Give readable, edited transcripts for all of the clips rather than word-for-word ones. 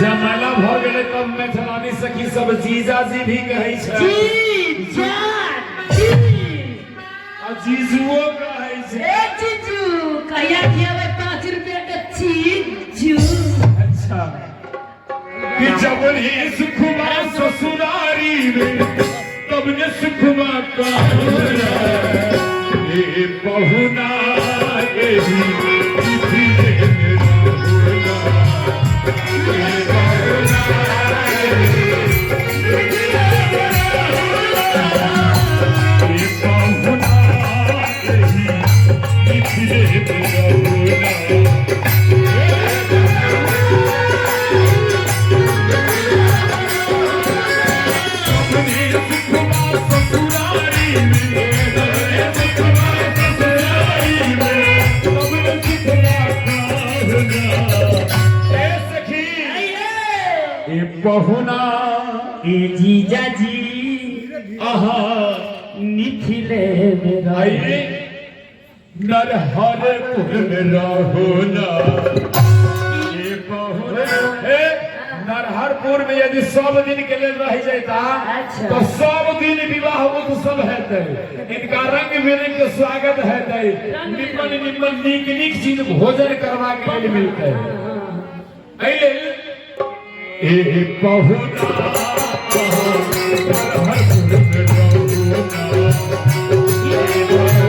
जमाना भऽ गेलै तब मैथिलानी सखी सब जीजाजी भी कहै छै। जी जान जी। आ जीजुओ कहै छै। ए जीजू, कहिया खियाबै 5 रुपया के चीजू? अच्छा, कि जब ही सुखवा ससुरारी में तब ने सुखवा का ए बहुना एही मिथिले में रहुना। ए बहुना एही मिथिले में रहुना। ए बहुना एही मिथिले में रहुना। अपने सुखवा ससुरारी में, सुखवा ससुरारी में, तब ने सुखवा कहना। ए सखी, ए पहुना, ए जीजा जी, आहा, मिथिले में आई नरहरपुर में रहुना। ए पहुना, ए नरहरपुर में यदि सब दिन के लेल रह जाता तो सब दिन विवाह उत्सव हेतै, इनका रंग बिरंग के स्वागत हेतै, निमन निमन नीक नीक चीज भोजन करवा के लेल मिलतै। एहि लेल ए पहुना नरहरपुर में रहुना। ए पहुना।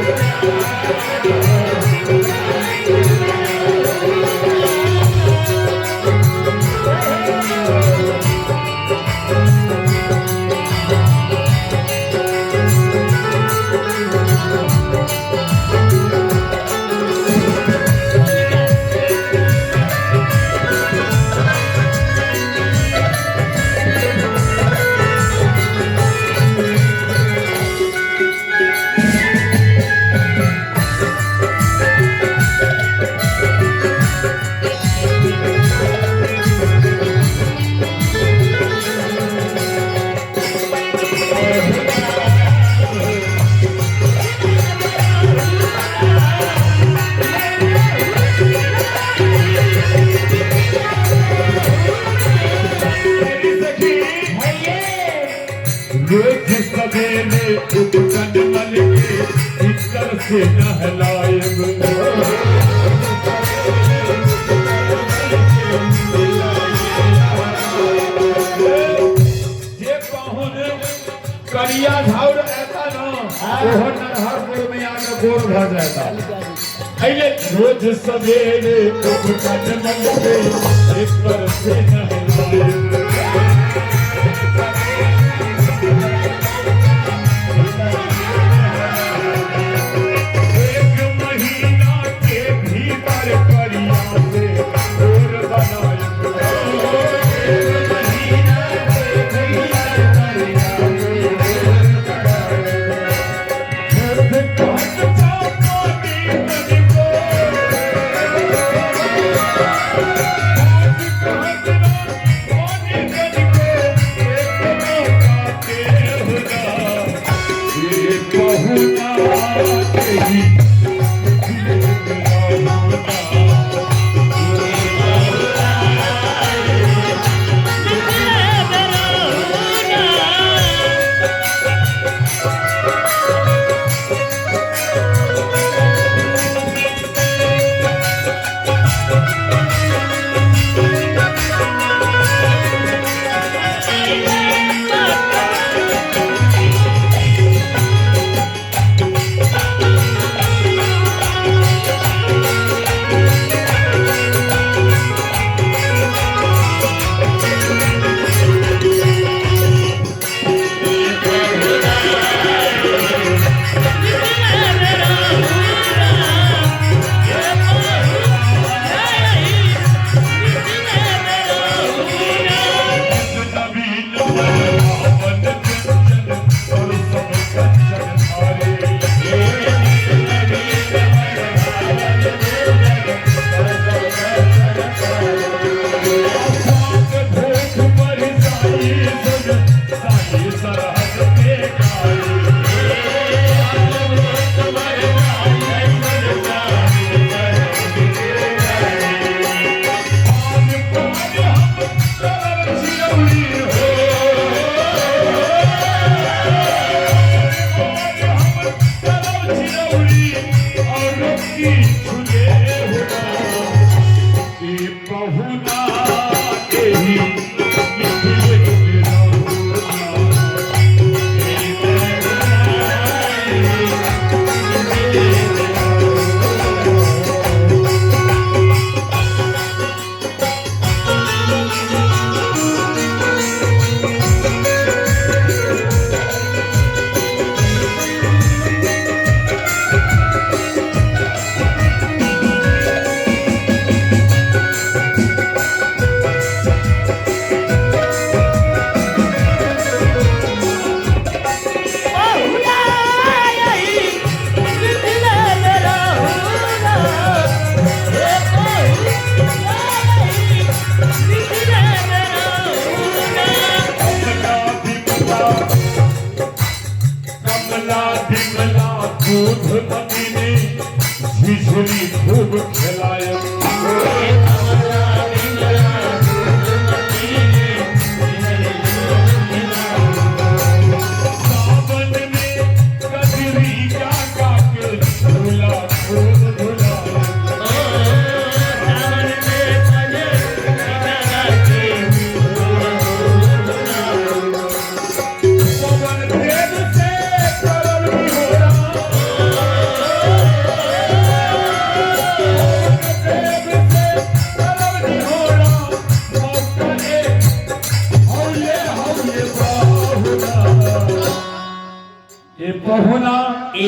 मेरी सखी, रोज सवेरे उपकन मल के इतर से नहलाएब। जे पाहुन करिया झाउर ऐसा न ओहो नरहरपुर में आके गोर भऽ जाता। एहिले रोज सवेरे उपकन मल के इतर से नहलाएब। एक महीना के भीतर करिया से गोर बनाएब। एक महीना के भीतर करिया से गोर बनाएब। कहत पानी तनिको, कहत पानी तनिको, एक मौका देहुना। ए पहुना तेरी मिथिले में रहुना।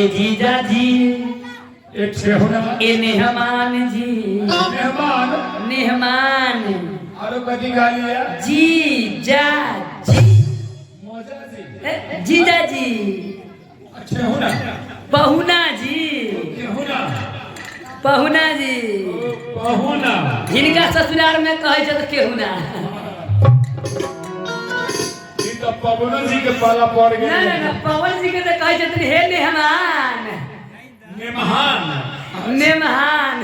ए जीजा जी। ए ठेहुना। ए मेहमान जी। मेहमान। मेहमान। आरो कथी कहलियै? जीजा जी। मौजा जी। ए, जीजा जी। ठेहुना। पहुना जी। ठेहुना। पहुना जी। पहुना। हिनका ससुराल में कहै छै तऽ केहुना। ई तऽ पवनो जी के पाला पड़ ना ना। गेल। ना, पवन जी के तऽ कहै छथिन हे मेहमान। मेहमान। मेहमान।